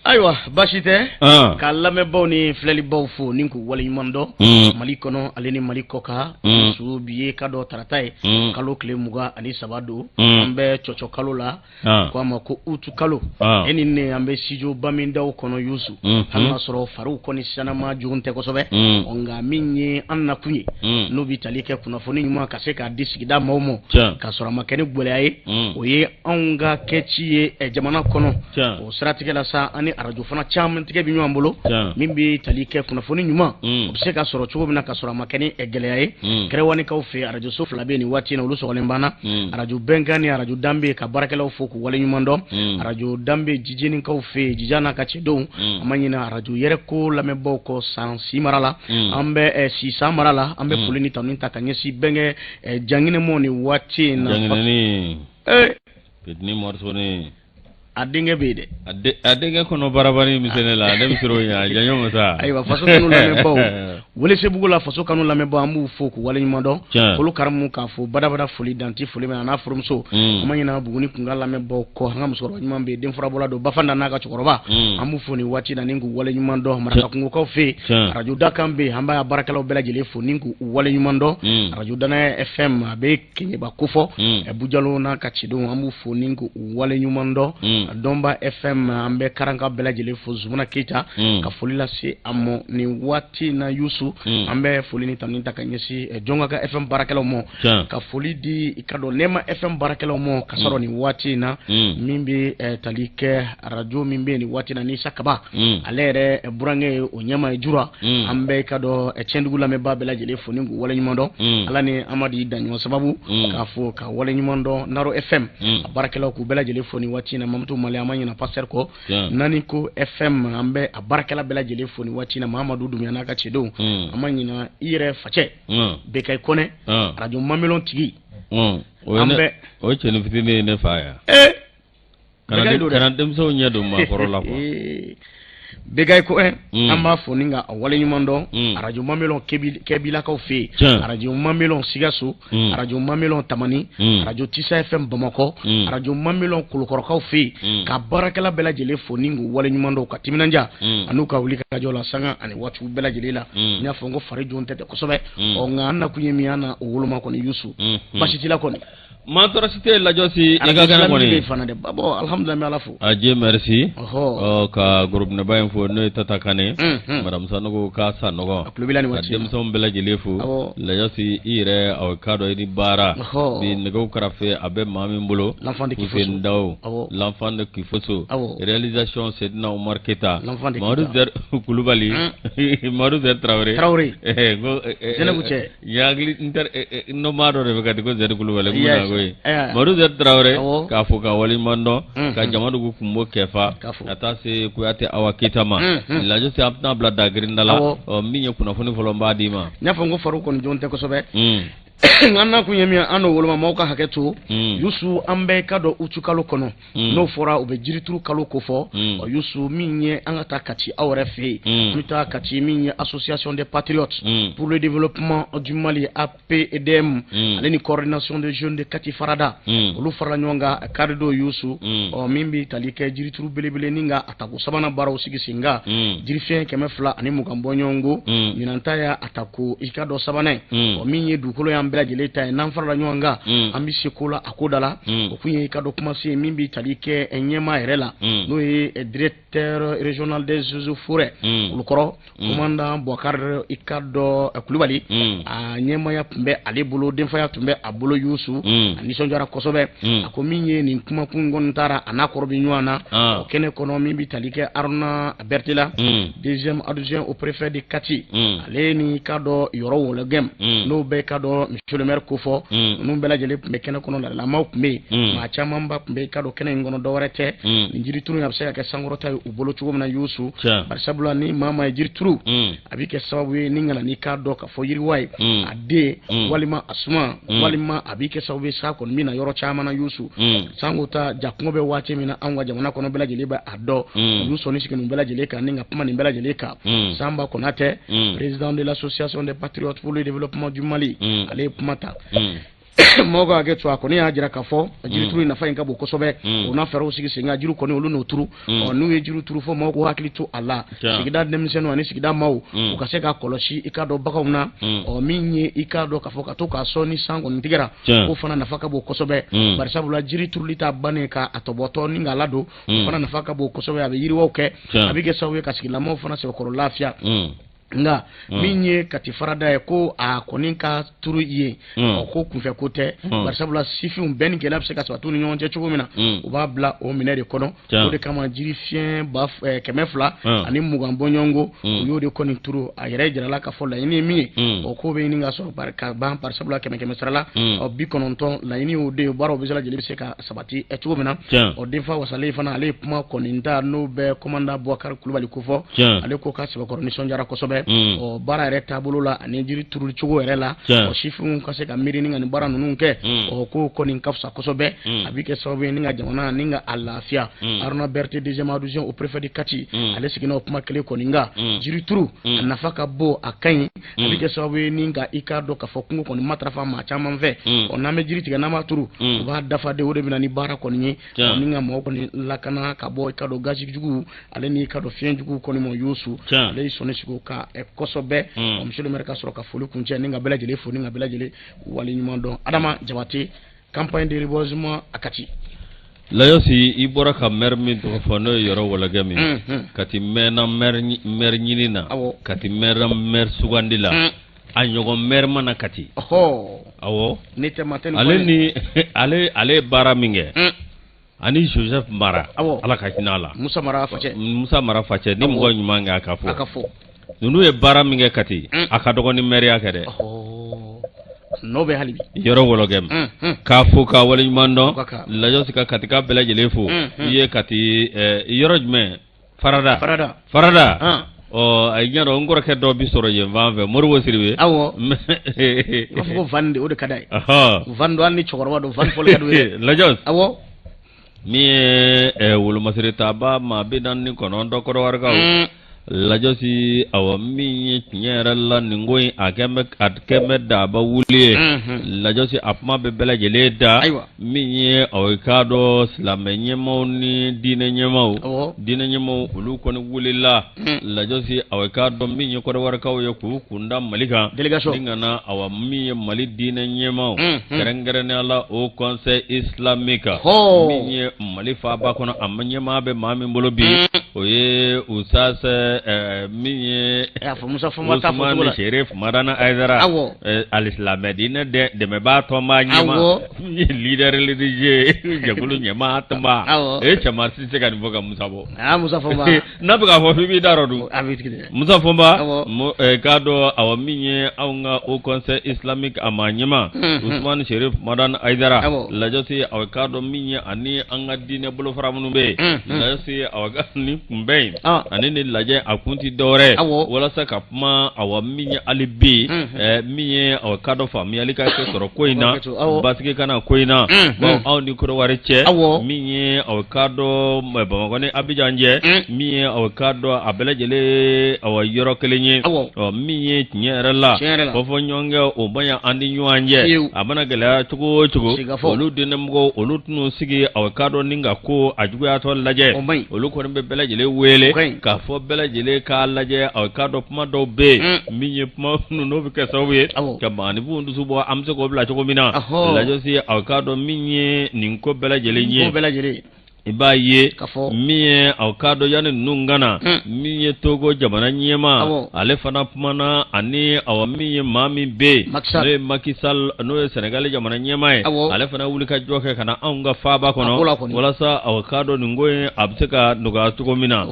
Ayiwa, baasi tɛ. Ka lamɛnbaw ni filɛlibaw fo ni k'u waleɲuman dɔn Mali kɔnɔ ale ni Mali kɔkan. Su bi ye ka dɔ tarata ye, kalo tile 23 don, an bɛ cɔcɔ kalo la, ko a ma ko utu kalo. E ni ne, an bɛ studio Bamindaw kɔnɔ, Yusu. Hali n'a sɔrɔ fariw kɔni sanama jogon tɛ kosɛbɛ, nka min ye an nakun ye, n'o bɛ tali kɛ kunnafoni ɲuman ka se k'a di sigida maaw ma k'a sɔrɔ a ma kɛ ni gɛlɛya ye, o ye anw ka kɛci ye jamana kɔnɔ. O siratigɛ la sa, an ni arajo fana caman tigɛ bɛ ɲɔgɔn bolo min bɛ tali kɛ kunnafoni ɲuman, o bɛ se ka sɔrɔ cogo min na ka sɔrɔ a ma kɛ ni gɛlɛya ye. Kɛrɛwanikaw fɛ, arajoso fila bɛ nin waati in na, olu sɔgɔlen banna, arajo Bɛnkan ni arajo Danbe, ka baarakɛlaw fo k'u waleɲuman dɔn. Arajo Danbe Jijenikaw fɛ, Jija n'a ka cɛdenw. An ma ɲinɛ arajo yɛrɛ ko lamɛnbaw kɔ san si mara la, an bɛ si san mara la. An bɛ foli ni tanu ta ka ɲɛsin bɛnkɛ Janginɛmɔ nin waati in na. Janginɛni Petini Mɔrisoni. A denkɛ bɛ yen dɛ. A denkɛ kɔnɔ barabari misɛnnin la, ne bɛ siran o ɲɛ, a janɲɔ ma sa. Ayiwa, Faso Kanu lamɛnbaw, Welesebugu la, Faso Kanu lamɛnbaw, an b'u fo k'u waleɲuman dɔn. Kolo Karamu k'a fo badabada, foli danti foli min a n'a furumuso. An ma ɲinɛ Buguni kunkan lamɛnbaw kɔ, an ka musokɔrɔba ɲuman bɛ yen, den furabɔla don, Bafanda n'a ka cɛkɔrɔba, an b'u fo nin waati na ni k'u waleɲuman dɔn. Marakakungokaw fɛ yen, arajo Dakan bɛ yen, an b'a baarakɛlaw bɛɛ lajɛlen fo ni k'u waleɲuman dɔn. Arajo Danaya FM, a bɛ Keɲeba kofɔ, Bujalo n'a ka cidenw, an b'u fo ni k'u waleɲuman dɔn. Dɔnba FM, an bɛ karanka bɛɛ lajɛlen fo, Zumana Keyita, ka foli lase a ma nin waati na. Yusu, an bɛ foli ni tanu ta ka ɲɛsin Jɔnka ka FM baarakɛlaw ma, ka foli di i ka dɔn Nɛma FM baarakɛlaw ma ka sɔrɔ nin waati in na, min bɛ tali kɛ arajo min bɛ nin waati na ni Isa Kaba, ale yɛrɛ burankɛ ye o ɲɛmaa ye Jura. An bɛ ka dɔn Tiɲɛdugu lamɛnbaa bɛɛ lajɛlen fo ni k'u waleɲuman dɔn. Ala ni Amadi daɲɔgɔn sababu k'a fo ka waleɲuman dɔn. Naro FM a baarakɛlaw, k'u bɛɛ lajɛlen fo nin waati in na. Mamutu Mali, an ma ɲinɛ pasteur kɔ. Nani ko FM, an bɛ a baarakɛla bɛɛ lajɛlen fo nin waati in na, Mahamadu Dunbiya n'a ka cɛdenw. An ma ɲinɛ i yɛrɛ facɛ Bekayi Kɔnɛ, arajo Mamelɔn tigi. An bɛ o cɛnin fitinin ye ne fa yan. Kana denmisɛnw ɲɛ don maakɔrɔ la quoi. Bekayi Kɔnɛ, an b'a fo ni ka a waleɲuman dɔn. Arajo Mamelɔn Kɛbilakaw fɛ yen, arajo Mamelɔn Sikaso, arajo Mamelɔn Tamani, arajo Tisa FM Bamakɔ, arajo Mamelɔn Kolokɔrɔkaw fɛ yen, ka baarakɛla bɛɛ lajɛlen fo ni k'u waleɲuman dɔn, ka timinandiya an'u ka wuli ka jɔ la sanga ani waatiw bɛɛ lajɛlen la. N y'a fɔ n ko fari jon tɛ kosɛbɛ, ɔ nka an nakun ye min ye, an na o woloma kɔni. Yusu, baasi t'i la kɔni? Maa tɔɔrɔ si tɛ Lajɔsi, i ka kɛnɛ kɔni? Fana dɛ, bon, alhamdulilah, n bɛ Ala fo. A Dieu merci. Ka gorobinɛba in fo, n'o ye Tata Kane, madame Sanogo k'a Sanɔgɔ. A tulo b'i la nin waati. Ka denmisɛnw bɛɛ lajɛlen fo. Lajɔsi, i yɛrɛ, awɔ, k'a dɔn i ni baara. Bi nɛgɛw karafe a bɛ maa min bolo. L'enfant de Kifoso. Fuseni Dawo. L'enfant de Kifoso. Réalisation Sedina Umar Keta. L'enfant de Mamadu Zer Kulubali. Mamadu Zer Tarawele. Tarawele. Ko Zenabu cɛ. Hakili nɔma dɔ de bɛ ka di ko Zɛri Kulubali ko ye Mamadu Zɛri Tarawele, k'a fo ka waleɲuman dɔn, ka Jamadugu Kunbo kɛfa ka taa se Kuyate Awa Keyita ma. Lajɔsi, an tɛna bila dagirinda la. Min ye kunnafoni fɔlɔ, n b'a d'i ma. N y'a fɔ n ko fariw kɔni jɔn tɛ kosɛbɛ, nka n'a kun ye min ye, an n'o woloma. Maaw ka hakɛ to, Yusu. An bɛɛ ka dɔn utu kalo kɔnɔ, n'o fɔra, u bɛ jirituru kalo kofɔ. Ɔ Yusu, min ye an ka taa Kati, aw yɛrɛ fɛ yen, an bɛ taa Kati, min ye Association des patriotes pour le développement du Mali, APDM, ale ni Coordination des jeunes de Kati Farada, olu farala ɲɔgɔn kan karidon, Yusu. Ɔ min bɛ tali kɛ jirituru belebele ni ka a tako sabanan baaraw sigi sen kan, jirifiyɛn 220 bɔ ɲɔgɔn ko, ɲinan ta y'a a tako i ka dɔn sabanan ye. Ɔ min ye dugukolo y'an bɛɛ lajɛlen ta ye, n'an farala ɲɔgɔn kan, an bɛ se ko la a ko da la. O kun ye i ka dɔn kumasen min bɛ tali kɛ ɲɛmaa yɛrɛ la, n'o ye directeur régional des eaux et forêts Kulukɔrɔ, commandant Boubacar i ka dɔn Kulubali, a ɲɛmaaya tun bɛ ale bolo, denfaya tun bɛ a bolo. Yusu, a nisɔndiyara kosɛbɛ. A ko min ye nin kumakun kɔni taara a n'a kɔrɔ bɛ ɲɔgɔn na o kɛnɛ kɔnɔ, min bɛ tali kɛ Aruna Berthe la, deuxième adjoint au préfet de Kati, ale ni ka dɔn Yɔrɔ Wɔlɔgɛm, n'o bɛ ka dɔn monsieur le maire kofɔ, ninnu bɛɛ lajɛlen tun bɛ kɛnɛ kɔnɔ. Ladalamaw tun bɛ yen, maa camanba tun bɛ ka dɔn kɛnɛ in kɔnɔ. Dɔwɛrɛ tɛ, nin jirituru in a bɛ se ka kɛ sankɔrɔta ye u bolo cogo min na, Yusu. Barisabula ni maa maa ye jiri turu, a bɛ kɛ sababu ye ni ŋana n'i k'a dɔn ka fɔ yiriwa ye a den walima a suma, walima a bɛ kɛ sababu ye sa kɔni min na yɔrɔ caman na. Yusu, sanko ta ja kɔngɔ bɛ waati min na anw ka jamana kɔnɔ, bɛɛ lajɛlen bɛ a dɔn. U y'u sɔnni sigi nin bɛɛ lajɛlen kan ni ka kuma nin bɛɛ lajɛlen kan. Sanba Konatɛ, président de l'Association des patriotes pour le développement du Mali, ale ye kuma ta. Mɔgɔw ka hakɛ to, a kɔni y'a jira k'a fɔ jirituru in nafa in ka bon kosɛbɛ. O n'a fɛɛrɛw sigi sen kan, jiri kɔni olu n'o turu. Ɔ, n'u ye jiri turu, fo maaw k'u hakili to a la, sigida denmisɛnninw ani sigida maaw, u ka se ka kɔlɔsi i k'a dɔn baganw na. Ɔ, min ye i k'a dɔn k'a fɔ ka to k'a sɔn ni san kɔni tigɛra, o fana nafa ka bon kosɛbɛ. Barisabula jiri turuli ta bannen ka a tɔbɔtɔ ni k'a ladon, o fana nafa ka bon kosɛbɛ. A bɛ yiriwaw kɛ, a bɛ kɛ sababu ye ka sigilamaw fana sɛbɛkɔrɔ lafiya. Nka min ye Kati farada ye, ko a kɔni ka turu yen, ɔ, ko kunfɛ ko tɛ. Barisabula sifinw bɛn ni gɛlɛya bɛ se ka sabati u ni ɲɔgɔn cɛ cogo min na, u b'a bila o minɛ de kɔnɔ. O de kama jiri fiɲɛ 220 bɔɲɔgɔnko, u y'o de kɔni turu. A yɛrɛ jirala k'a fɔ laɲini ye min ye, o ko bɛ ɲini ka sɔrɔ ka ban. Barisabula kɛmɛ kɛmɛ sara la, ɔ, 90 laɲini y'o de ye. Baaraw bɛ se lajɛlen bɛ se ka sabati cogo min na. Ɔ, denfa wasalen fana, ale ye kuma kɔni ta, n'o bɛ commandant Bubakari Kulubali kofɔ. Ale ko k'a sɛbɛkɔrɔ nisɔndiyara kosɛbɛ, ɔ, baara yɛrɛ taabolo la ani jiri turuli cogo yɛrɛ la. Ɔ, sifinw ka se ka miiri ni ka nin baara ninnu kɛ, ɔ, ko kɔni ka fisa kosɛbɛ. A bɛ kɛ sababu ye ni ka jamana ni ka a lafiya. Haruna Berete, deuxième adjoint au préfet de Kati, ale seginna o kuma kelen kɔni kan. Jiri turu a nafa ka bon, a ka ɲi, a bɛ kɛ sababu ye ni ka i k'a dɔn k'a fɔ kungo kɔni matarafa maa caman fɛ. Ɔ, n'an bɛ jiri tigɛ, n'an b'a turu, u b'a dafa de. O de bɛ na ni baara kɔni ye ni ka maaw kɔni lakana ka bɔ i ka dɔn gazi jugu ale ni i ka dɔn fiɲɛ jugu kɔni ma. Yusu, ale y'i sɔnni sigi o kan kosɛbɛ. Ɔ, monsieur le maire ka sɔrɔ ka foli kuncɛ ni ka bɛɛ lajɛlen fo ni ka bɛɛ lajɛlen waleɲuman dɔn. Adama Jabate, campagne de reboisement a Kati. Layɔsi, i bɔra ka maire min tɔgɔ fɔ, n'o ye Yɔrɔ Wɔlɔkɛ min, Kati mɛnna maire ɲini na, Kati mɛnna maire sugandi la, a ɲɔgɔn maire ma na Kati. Awɔ. Ne tɛ ma tɛ. Ale ni ale ye baara min kɛ ani Joseph Mara, Ala ka hinɛ a la. Musa Mara facɛ. Musa Mara facɛ, ni mɔgɔ ɲuman kɛ, a ka fɔ. A ka fɔ. Ninnu ye baara min kɛ Kati, a ka dɔgɔ ni maire kɛ dɛ. N'o bɛ hali bi. Yɔrɔ Wɔlɔkɛ k'a fo k'a waleɲuman dɔn. Lajɔsi ka Katika bɛɛ lajɛlen fo. I ye Kati yɔrɔ jumɛn? Farada. Farada. Farada. Ɔ, a ɲɛ dɔn, n kɔrɔkɛ dɔ bi sɔrɔ yen fan fɛ, Moribo Siribe. Awɔ, i b'a fɔ ko van de, o de ka d'a ye. Van don, hali ni cɛkɔrɔba don, van fɔli ka d'o ye. Lajɔsi. Awɔ. Min ye wolomasiri taba maa 49 Kɔdiwarikaw. Lajɔsi, awɔ, min ye tiɲɛ yɛrɛ la, nin ko in a kɛn bɛ daba wuli ye. Lajɔsi, a kuma bɛ bɛɛ lajɛlen da. Min ye aw k'a dɔn, silamɛ ɲɛmaaw ni diinɛ ɲɛmaaw, diinɛ ɲɛmaaw, olu kɔni wulila. Lajɔsi, aw k'a dɔn, min ye Kɔdiwarikaw ye k'u kunda Mali kan, délégation ni ka na, awa, min ye Mali diinɛ ɲɛmaaw, kɛrɛnkɛrɛnnenya la Haut Conseil islamique, min ye Mali faaba kɔnɔ, a ɲɛmaa bɛ maa min bolo bi, o ye Ustaz min ye Usumani Serif Madani Ayidara, alisilamɛ diinɛ dɛmɛbaa tɔnba ɲɛmaa, leader religieux jɛkulu ɲɛmaa tɔnba. E cɛman si tɛ se ka nin fɔ ka Musa bɔ. Musa Fɔnba. N'a bɛ k'a fɔ f'i b'i da rɔ dun. Musa Fɔnba k'a dɔn, awa, min ye anw ka Haut Conseil islamique a maa ɲɛmaa Usumani Serif Madani Ayidara. Lajɔsi, aw k'a dɔn, min ye ani an ka diinɛ bolofara minnu bɛ yen. Lajɔsi, awa, ka nin kunbɛn in ani nin lajɛ, a kun tɛ dɔwɛrɛ walasa ka kuma, awa, min ye hali bi, min ye aw k'a dɔn, faamuyali ka kɛ sɔrɔ ko in na, basigi ka na ko in na anw ni Kɔdiwari cɛ. Min ye aw k'a dɔn, Bamakɔ ni Abijan cɛ, min ye aw k'a dɔn, a bɛɛ lajɛlen, awa, yɔrɔ kelen ye. Ɔ, min ye tiɲɛ yɛrɛ la, fɔfɔ ɲɔgɔnkɛ o ma ɲɛ an ni ɲɔgɔn cɛ. A mana gɛlɛya cogo o cogo, olu diinɛmɔgɔw, olu tɛn'u sigi, aw k'a dɔn, ni ka ko a juguyatɔ lajɛ. Olu kɔni bɛ bɛɛ lajɛlen wele k'a fɔ bɛɛ lajɛlen k'a lajɛ. Aw k'a dɔn, kuma dɔw bɛ yen, min ye kuma minnu n'o bɛ kɛ sababu ye ka maaninfinw dusu bɔ, an bɛ se k'o bila cogo min na. Lajɔsi, aw k'a dɔn, min ye nin ko bɛɛ lajɛlen ye, i b'a ye min ye, aw k'a dɔn, yanni ninnu ka na, min ye Togo jamana ɲɛmaa, ale fana kumana, ani awa, min ye maa min bɛ yen n'o ye Macky Sall, n'o ye Senegali jamana ɲɛmaa ye, ale fana wuli ka jɔ kɛ ka na anw ka faaba kɔnɔ walasa aw k'a dɔn nin ko in a bɛ se ka nɔgɔya cogo min na.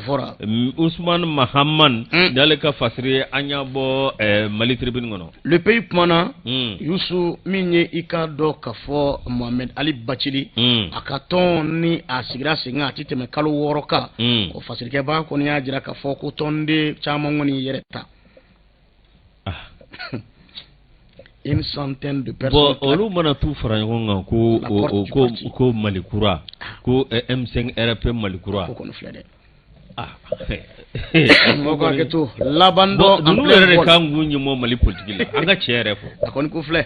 Usumani Mahaman n'ale ka fasiri, an y'a bɔ Mali Tribune kɔnɔ. Le Pays kumana, Yusu, min ye i k'a dɔn k'a fɔ Mohamed Ali Bacili, a ka tɔn ni a sigira sen kan, a tɛ tɛmɛ kalo 6 kan. O fasirikɛbaa kɔni y'a jira k'a fɔ ko tɔnden caman kɔni yɛrɛ ta, une centaine de personnes. Bon, olu mana t'u fara ɲɔgɔn kan ko Mali kura, ko M5 RP Mali kura. Ko kɔni filɛ dɛ. Mɔgɔ ka hakɛ to laban dɔn. Ninnu yɛrɛ de kan k'u ɲɛmɔ Mali politiki la, an ka tiɲɛ yɛrɛ fɔ. A kɔni ko filɛ,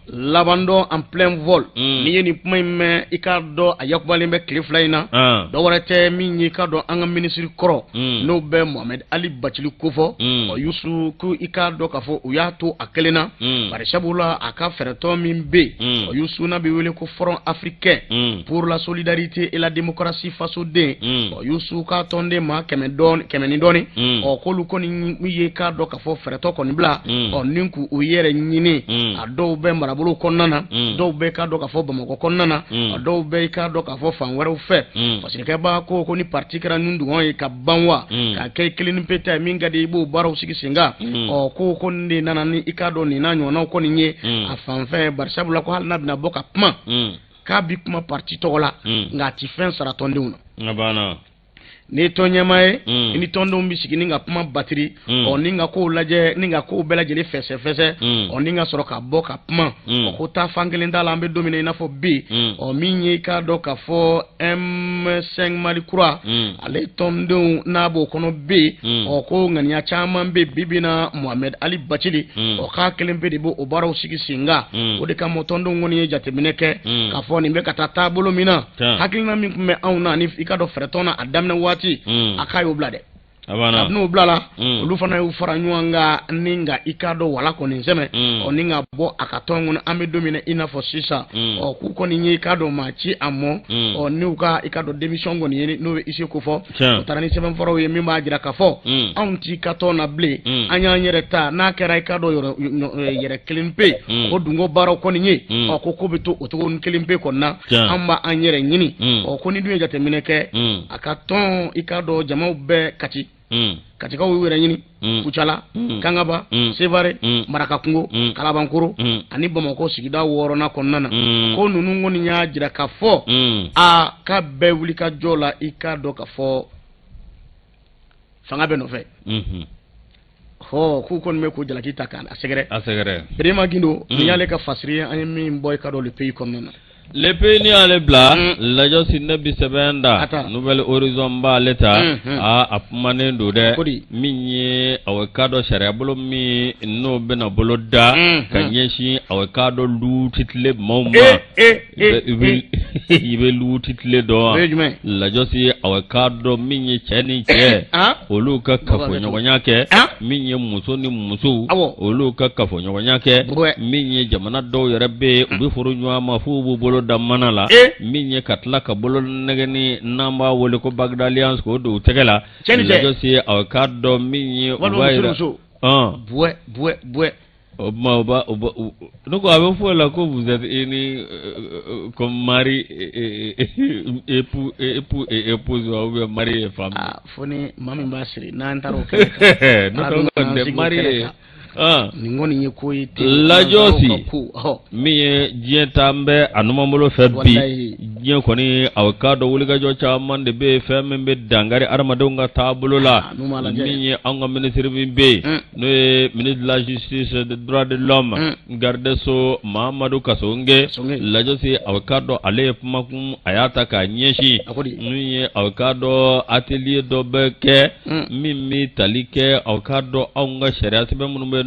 laban dɔn en plein vol. N'i ye nin kuma in mɛn, i k'a dɔn a yakubalen bɛ tile 2 in na. Dɔ wɛrɛ tɛ min ye, i k'a dɔn an ka minisiri kɔrɔ, n'o bɛ Mohamed Ali Bacili kofɔ. Ɔ Yusu, ko i k'a dɔn k'a fɔ u y'a to a kelen na, bari sabula a ka fɛɛrɛtɔn min bɛ yen, ɔ Yusu, n'a bɛ wele ko Front africain pour la solidarité et la démocratie, fasoden, ɔ Yusu ka tɔnden maa 100 ni dɔɔni, ɔ k'olu kɔni ye k'a dɔn k'a fɔ fɛɛrɛtɔn kɔni bila, ɔ ni k'u yɛrɛ ɲini. A dɔw bɛ marabolo kɔnɔna na, dɔw bɛ k'a dɔn k'a fɔ Bamakɔ kɔnɔna na, a dɔw bɛ k'a dɔn k'a fɔ fan wɛrɛw fɛ. Fasirikɛba ko ni parti kɛra nun dungɔ ye ka ban wa k'a kɛ kelen ni pe ta ye, min ka di i b'o baaraw sigi sen kan. Ɔ ko nin de nana ni i k'a dɔn nin n'a ɲɔgɔnnaw kɔni ye a fan fɛ, bari sabula ko hali n'a bɛna bɔ ka kuma, k'a bi kuma parti tɔgɔ la, nka a ti fɛn sara tɔndenw na. N'i ye tɔn ɲɛmaa ye, i ni tɔndenw bɛ sigi ni ka kuma batiri, ɔ ni ka kow lajɛ, ni ka kow bɛɛ lajɛlen fɛsɛfɛsɛ, ɔ ni ka sɔrɔ ka bɔ ka kuma. Ɔ ko taa fan kelen t'a la, an bɛ don min na i n'a fɔ bi. Ɔ min ye i k'a dɔn k'a fɔ M5 Mali kura, ale tɔndenw n'a b'o kɔnɔ bi, ɔ ko ŋaniya caman bɛ bi bi na Mohamed Ali Bacili, ɔ k'a kelen pe de b'o baaraw sigi sen kan. O de kama tɔndenw kɔni ye jateminɛ kɛ k'a fɔ nin bɛ ka taa taabolo min na, hakilina min tun bɛ anw na ni i k'a dɔn fɛɛrɛtɔn na a daminɛ waati, a k'a y'o bila dɛ. Kabini o bilala, olu fana y'u fara ɲɔgɔn kan ni ka i k'a dɔn wala kɔni sɛmɛ, ɔ ni ka bɔ a ka tɔn kɔnɔ. An bɛ don min na i n'a fɔ sisan, ɔ k'u kɔni ye i k'a dɔn maa ci a mɔ, ɔ n'u ka i k'a dɔn démission kɔni ye, n'o bɛ huissier ko fɔ, u taara ni sɛbɛnfuraw ye min b'a jira k'a fɔ anw t'i ka tɔn na bilen, an y'an yɛrɛ ta. N'a kɛra i k'a dɔn yɛrɛ kelen pe o dunko baaraw kɔni ye, ɔ ko bɛ to o cogo ni kelen pe kɔni na, an b'an yɛrɛ ɲini. Ɔ ko ni dun ye jateminɛ kɛ, a ka tɔn i k'a dɔn jamaw bɛɛ Kati, Katikaw y'u yɛrɛ ɲini Kucala, Kangaba, Sevare, Marakakungo, Kalabankoro ani Bamakɔ sigida wɔɔrɔnan kɔnɔna na, ko ninnu kɔni y'a jira k'a fɔ a ka bɛɛ wuli ka jɔ la, i k'a dɔn k'a fɔ fanga bɛ nɔfɛ. Ɔ k'u kɔni bɛ k'o jalaki ta k'a sɛgɛrɛ. A sɛgɛrɛ. Birima Gindo, nin y'ale ka fasiri ye, an ye min bɔ i k'a dɔn Le Pays kɔnɔna na. Le Pays ni y'ale bila, Lajɔsi, ne bi sɛbɛn da Nouvel Horizon b'ale ta. Aa, a kumanen don dɛ. Min ye aw k'a dɔn sariyabolo min n'o bɛna bolo da ka ɲɛsin aw k'a dɔn luti tile maaw ma. I bɛ luti tile dɔn wa? Lajɔsi, aw k'a dɔn min ye cɛ ni cɛ olu ka kafoɲɔgɔnya kɛ, min ye muso ni muso olu ka kafoɲɔgɔnya kɛ, min ye jamana dɔw yɛrɛ bɛ yen, u bɛ furu ɲɔgɔn ma f'u b'u bolo da mana la, min ye ka tila ka bolo nɛgɛni n'an b'a wele ko bague d'alliance k'o don u tɛgɛ la. Lajɔsi, aw k'a dɔn min ye u b'a jira buwɛ. O tuma u b'a ne ko a bɛ fɔ o la ko vous êtes unis comme mari époux époux et épouse ou bien mari et femme. Ah, fo ni maa min b'a siri n'an taara o kɛnɛ kan. N'o tɛ o kɔni tɛ mari ye. Nin kɔni ye ko ye ten. Lajɔsi, min ye diɲɛ taa bɛ a numanbolo fɛ bi, diɲɛ kɔni aw k'a dɔn wulikajɔ caman de bɛ yen, fɛn min bɛ dankari adamadenw ka taabolo la. Min ye anw ka minisiri min bɛ yen, n'o ye ministre de la justice, des droits de l'homme, garde des sceaux Mahamadu Kassogué, Lajɔsi, aw k'a dɔn ale ye kumakun a y'a ta k'a ɲɛsin min ye aw k'a dɔn atelier dɔ bɛ kɛ min bɛ tali kɛ aw k'a dɔn anw ka sariya sɛbɛn minnu bɛ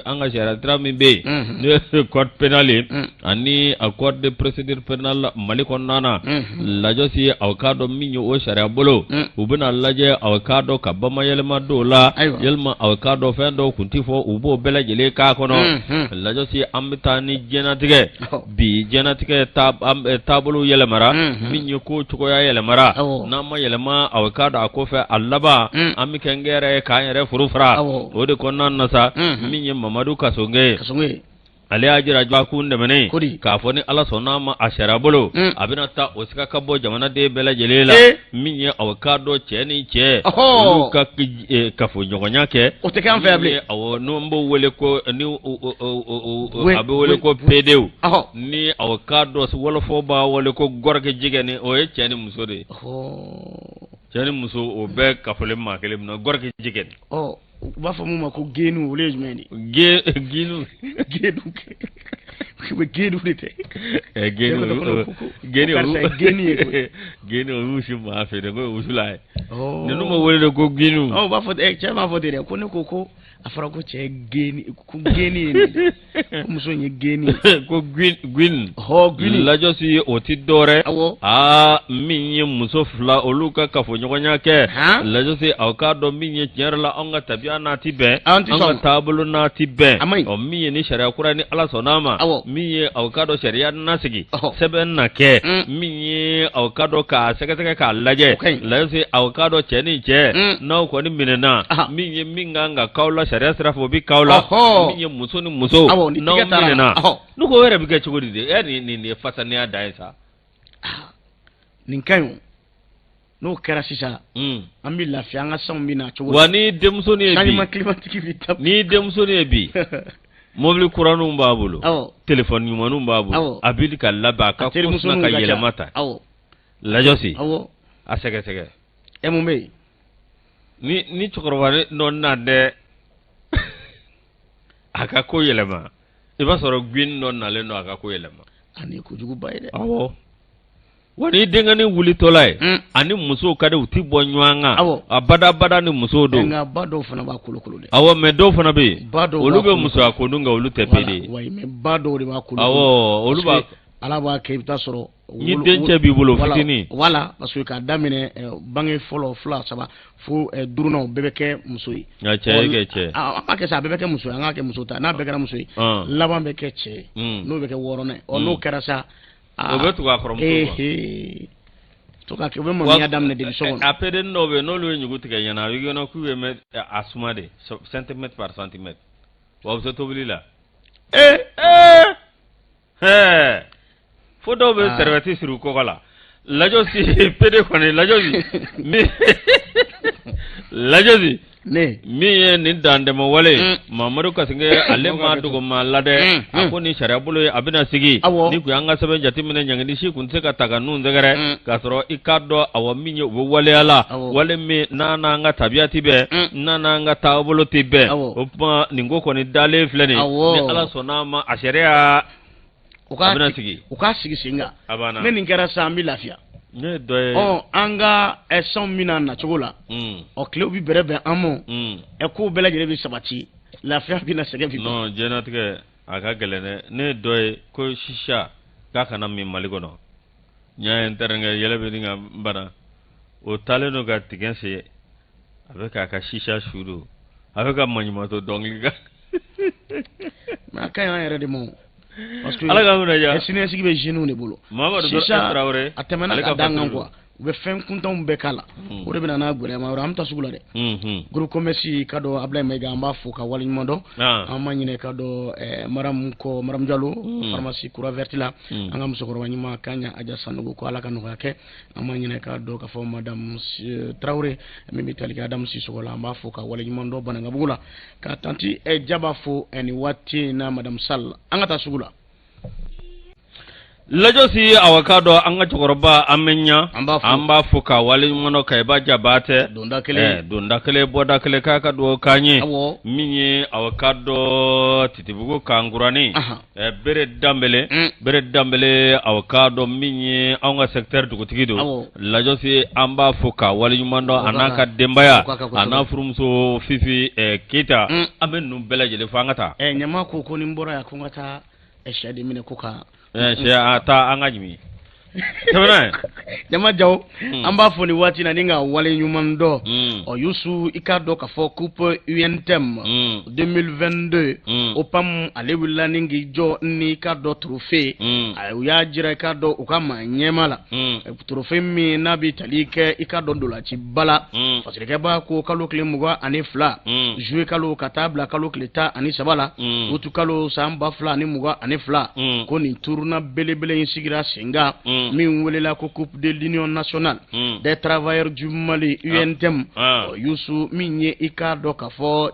an ka sariya sira min bɛ yen, n'o ye code pénal ye ani a code de procédure pénale Mali kɔnɔna na. Lajɔsi, aw k'a dɔn min ye o sariya bolo, u bɛna lajɛ aw k'a dɔn ka bamayɛlɛma don la, yalima aw k'a dɔn fɛn dɔw tun tɛ fɔ, u b'o bɛɛ lajɛlen k'a kɔnɔ. Lajɔsi, an bɛ taa ni diɲɛnatigɛ bi, diɲɛnatigɛ taabolo yɛlɛmara, min ye ko cogoya yɛlɛmara, n'an ma yɛlɛma aw k'a dɔn a kɔfɛ a laban an bɛ kɛ n yɛrɛ ye k'an yɛrɛ furu fara. O de kɔnɔna na sa, min ye Mamadu Kassogué ye, ale y'a jira dɔgɔkun tɛmɛnen k'a fɔ ni Ala sɔnna a ma, a sariya bolo a bɛna taa o siga ka bɔ jamanaden bɛɛ lajɛlen la, min ye aw k'a dɔn cɛ ni cɛ olu ka kafoɲɔgɔnya kɛ, o tɛ kɛ an fɛ yan bilen. Awɔ, n'o b'o wele ko ni a bɛ wele ko pedew, ni aw k'a dɔn wɔlɔfɔ b'a wele ko gɔrɔkɛ jigɛni, o ye cɛ ni muso de ye, cɛ ni muso o bɛɛ kafolen maa kelen min na, gɔrɔkɛ jigɛni. U b'a fɔ mun ma ko genu, olu ye jumɛn de ye? Genu. Genu. U bɛ geni de tɛ. Geni geni geni ye koyi. Geni o y'u si maa feere ko wusula ye. Ninnu ma wele de ko geni. Ɔ, u b'a fɔ cɛ b'a fɔ ten dɛ, ko ne ko ko a fɔra ko cɛ ye geni, ko geni ye nin ye, ko muso in ye geni ye. Ko gwin. Hɔ, gwini. Lajɔsi, o ti dɔwɛrɛ. Aa, min ye muso fila olu ka kafoɲɔgɔnya kɛ. Lajɔsi, aw k'a dɔn min ye tiɲɛ yɛrɛ la, anw ka tabiya n'a ti bɛn. An ka taabolo n'a ti bɛn. Ɔ, min ye ni sariya kura ni Ala sɔnna a ma. Min ye aw k'a dɔn sariya na sigi. Sɛbɛn na kɛ. Min ye aw k'a dɔn k'a sɛgɛsɛgɛ k'a lajɛ. Lajɔsi, aw k'a dɔn cɛ ni cɛ. N'aw kɔni minɛna. Min ye min kan ka k'aw la sariya sira fɛ, o bɛ k'aw la. Min ye muso ni muso. N'aw minɛna. Ne ko o yɛrɛ bɛ kɛ cogo di de? E nin ye fasaniya dan ye sa. Nin ka ɲi, n'o kɛra sisan, an bɛ lafiya, an ka sanw bɛ na cogo wa. Ni denmusonin ye bi, changement climatique bɛ taa. Ni denmusonin ye bi, mobili kuraninw b'a bolo, telefɔni ɲumanninw b'a bolo, a bɛ ka labɛn a ka ko sina ka yɛlɛma ta. Lajɔsi, a sɛgɛsɛgɛ. E, mun bɛ yen? Ni cɛkɔrɔba dɔ na dɛ, a ka ko yɛlɛma, i b'a sɔrɔ gwin dɔ nalen don a ka ko yɛlɛma. A nin ye kojuguba ye dɛ. Awɔ, wa ni denkɛnin wulitɔla ye, ani musow ka di, u ti bɔ ɲɔgɔn kan abada ni musow don. Nka ba dɔw fana b'a kolokolo dɛ. Awɔ, mais dɔw fana bɛ yen, ba dɔw olu bɛ musoya ko dun, nka olu tɛ pédé ye. Wayi, mais ba dɔw de b'a kolokolo. Awɔ, olu b'a. Ala b'a kɛ, i bɛ taa sɔrɔ. Ni dencɛ b'i bolo fitinin. Voilà, parce que k'a daminɛ bange fɔlɔ, fila, saba fo duurunan, bɛɛ bɛ kɛ muso ye. Nka cɛ ye kɛ cɛ. An b'a kɛ sa, a bɛɛ bɛ kɛ muso ye, an k'a kɛ muso ta, n'a bɛɛ kɛra muso ye, laban bɛ kɛ cɛ ye, n'o bɛ kɛ wɔɔrɔnan ye. Ɔ, n'o kɛra sa. O bɛ tugu a kɔrɔmuso kɔ. To ka kɛ, u bɛ maloya daminɛ depuis so kɔnɔ. A pédé dɔw bɛ yen, n'olu ye ɲugu tigɛ ɲɛna, a bɛ k'i kɔnɔ k'u bɛ a suma de centimètre par centimètre, wa u bɛ se tobili la. Ee ee ɛɛ, fo dɔw bɛ serviette siri u kɔgɔ la. Lajɔsi, pédé kɔni, lajɔsi min, lajɔsi ne min ye nin dantɛmɛ wale, Mamadu Kasige, ale ma dogo maa la dɛ. A ko ni sariya bolo ye, a bɛna sigi. Ni kun y'an ka sɛbɛn jateminɛ, ɲangili si kun tɛ se ka ta ka ninnu sɛgɛrɛ k'a sɔrɔ i k'a dɔn, awa, min ye u bɛ waleya la, wale min n'a n'an ka tabiya tɛ bɛn, n'a n'an ka taabolo tɛ bɛn. O tuma nin ko kɔni dalen filɛ nin ni Ala sɔnna a ma, a sariya u a bɛna sigi. U k'a sigi sen kan. A banna. Ne nin kɛra sisan, an bɛ lafiya. Ne ye dɔ ye. Ɔ, an ka sanw bɛna nacogo la, ɔ, tilew bɛ bɛrɛ bɛn an ma, kow bɛɛ lajɛlen bɛ sabati, lafiya bɛ na, sɛgɛn bɛ ban. Non, diɲɛlatigɛ a ka gɛlɛn dɛ. Ne ye dɔ ye ko sisa k'a kana min Mali kɔnɔ. N y'a ye, n terikɛ yɛlɛ bɛ nin ka bana, o taalen don ka tigɛ sen, a bɛ k'a ka sisa su don, a bɛ ka maɲumatɔ dɔnkili kan. Mais a ka ɲi an yɛrɛ de ma o. Parce que Ala k'an kunna diya. Siniɲɛsigi bɛ jeunes de bolo. Mamadu Sisa Tarawele. A tɛmɛna Ale ka ka dan kan fasiri quoi. U bɛ fɛn kuntanw bɛɛ k'a la. O de bɛ na n'a gɛlɛyama yɔrɔ. An bɛ taa sugu la dɛ. Groupe commerce ka dɔn Ablaye Mayiga, an b'a fo ka waleɲuman dɔn. An ma ɲinɛ ka dɔn Madame kɔ, Madame Jalo, pharmacie Croix Verte la. An ka musokɔrɔba ɲuman Kaɲa Aja Sanogo, ko Ala ka nɔgɔya kɛ. An ma ɲinɛ ka dɔn k'a fɔ Madame Traoré min bɛ tali kɛ Adamu Sisɔgɔ la, an b'a fo ka waleɲuman dɔn Banankabugu la. Ka tanti Jaba fo nin waati in na, Madame Sall. An ka taa sugu la. Lajɔsi, awa, k'a dɔn an ka cɛkɔrɔba an bɛ ɲa. An b'a fo. An b'a fo ka waleɲuman dɔn Kayiba Jabatɛ. Donda kelen. Donda kelen, bɔda kelen, k'a ka dugawu k'an ye. Min ye, awa, k'a dɔn Titibugu kankuranin, Bere Danbele, Bere Danbele, awa, k'a dɔn min ye anw ka secteur dugutigi don. Lajɔsi, an b'a fo ka waleɲuman dɔn, a n'a ka denbaya, a n'a furumuso Fifi Keyita. An bɛ ninnu bɛɛ lajɛlen fo. An ka taa. Ɲama ko ni n bɔra yan, ko n ka taa sɛ de minɛ ko ka Sɛ, a taa, an ka ɲimi tɛmɛna ye. Jama Jaw, an b'a fɔ nin waati na ni ka wale ɲuman dɔn. Ɔ, Yusu, i k'a dɔn k'a fɔ coupe UNTM 2022, OPAM ale wulila ni k'i jɔ ni i k'a dɔn trophée. U y'a jira, i k'a dɔn u ka maa ɲɛma la, trophée min n'a bɛ tali kɛ, i k'a dɔn dolaciba la. Fasirikɛba ko kalo tile 22 juillet kalo ka taa bila kalo tile 13 la août kalo san 2022, ko nin tournoi belebele in sigira sen kan. Min welela ko Coupe de l'Union nationale des travailleurs du Mali, UNTM. Yusu, min ye i k'a dɔn k'a fɔ